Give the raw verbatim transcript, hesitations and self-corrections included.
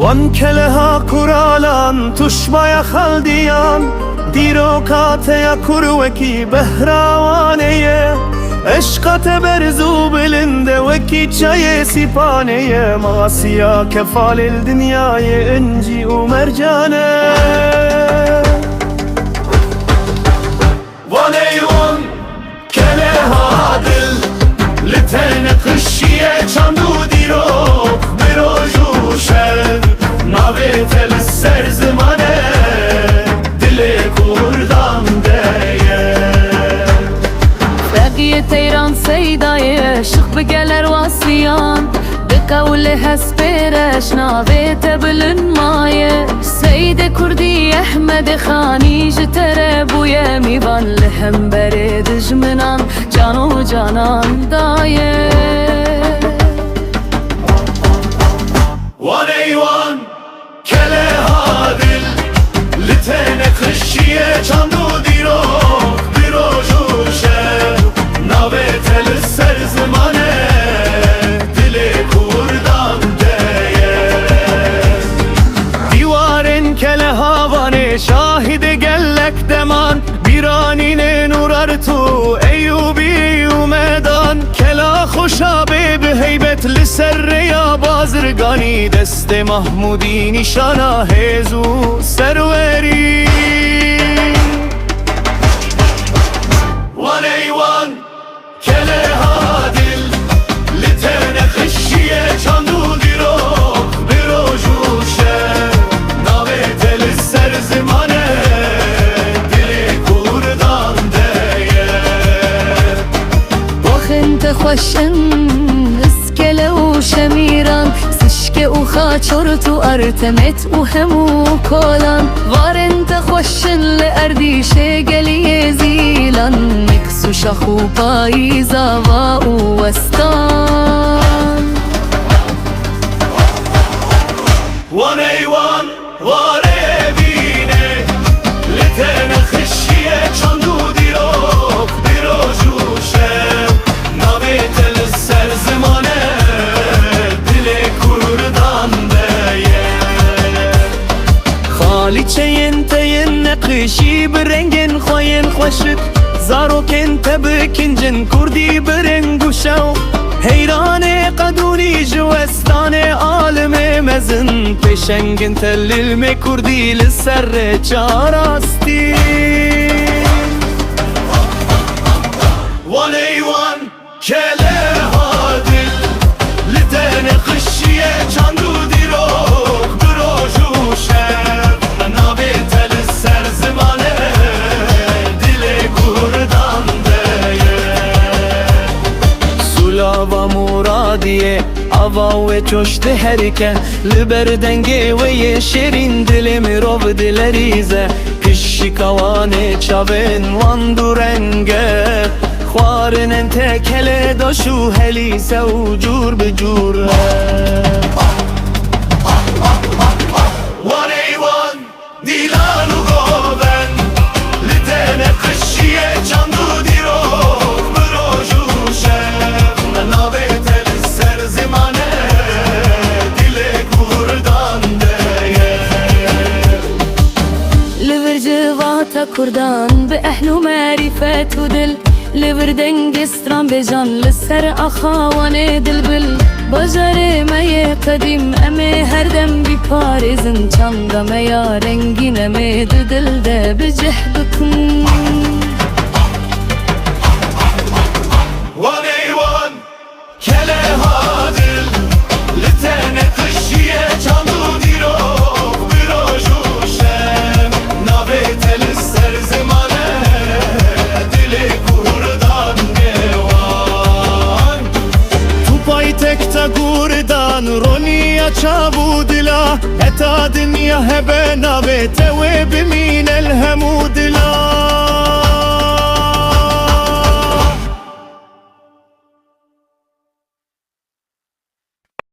Wan keleha kuralan, tuşmaya xaldiyan, dîroka te ya kur wekî behra wanê ye. Eşqa te berz û bilind e, wekî çayê Sîpanê ye. Masiya kefalê li dinyayê incî û mercan e. Wanê wan keleha dil, li te neqişiye çand û dîrok, bi roj û şev, navê te li ser ziman e, dilê kurdan de ye. Feqiyê teyran seydayê, şiq bi geler wasiyan, bi qewlê hespê reş navê te bilind maye. Seydê kurdî Ehmedê Xanî ji te re bûye mîvan, li hemberê dijminan can û canan daye. Wanê wan keleha dil, li te neqişiye çand û dîrok, bi roj û şev, navê te li ser ziman e, dilê kurdan de ye. Dîwarên keleha Wanê şahidê gelek deman, bîranînên Urartu, Eyûbî û Medan. Kela xweşa bê bi heybet li ser rêya bazirganî, destê Mahmûdî nîşana hêz û serwerî. Wanê wan keleha dil, li te neqişiye çand û dîrok, bi roj û şev, navê te li ser ziman e, dilê kurdan de ye. Waxên te xweş in, Îskele û Şemîran, Sişke û Xaçort û Artemet û hemû kolan. Warên te xweş in li Erdîşê geliyê Zîlan, Mîks û Şax û Payîz, Ava û Westan. Wanê wan warê bîne, li te neqişiye çand û dîrok, bi roj û şev, navê te li ser ziman e, dilê kurdan de ye. Xalîçeyên te yên neqişî bi rengên xwe yên xweşik, zarokên te bi kincên kurdî bi reng û şew. Heyranê qedûnî ji westanê alimê mezin, pêşengên te lilmê kurdî li ser rêça rastî. Wanê wan keleha dil, li te neqişiye çand û dîrok, bi roj û şev, navê te li ser ziman e, dilê kurdan de ye. Sûlava Muradiyê, ava wê coş diherike, li ber dengê wê yê şêrîn dilê mirov dilerîze. Pişika Wanê çavên wan du reng e, xwarinên te kelê doş û helîse û cûr bi cûr e. Wanê wan dîlan û govend, li te neqişiye çand û dîrok, bi roj û şev, navê te li ser ziman e, dilê kurdan de ye. Li vir civata kurdan bi ehl û merîfet û dil, li vir dengê stranbêjan li ser axa Wanê dilbil. Bajarê me yê qedîm, em ê her dem biparêzin, çanda me ya rengîn em ê di dil de bi cih bikin. Wanê wan keleha dil, li te neqişiye çand û dîrok, bi roj û şev, navê te li ser ziman e, dilê kurdan de wan. Tu paytekta kurdan, roniya çav û dil La heta dinya hebe navê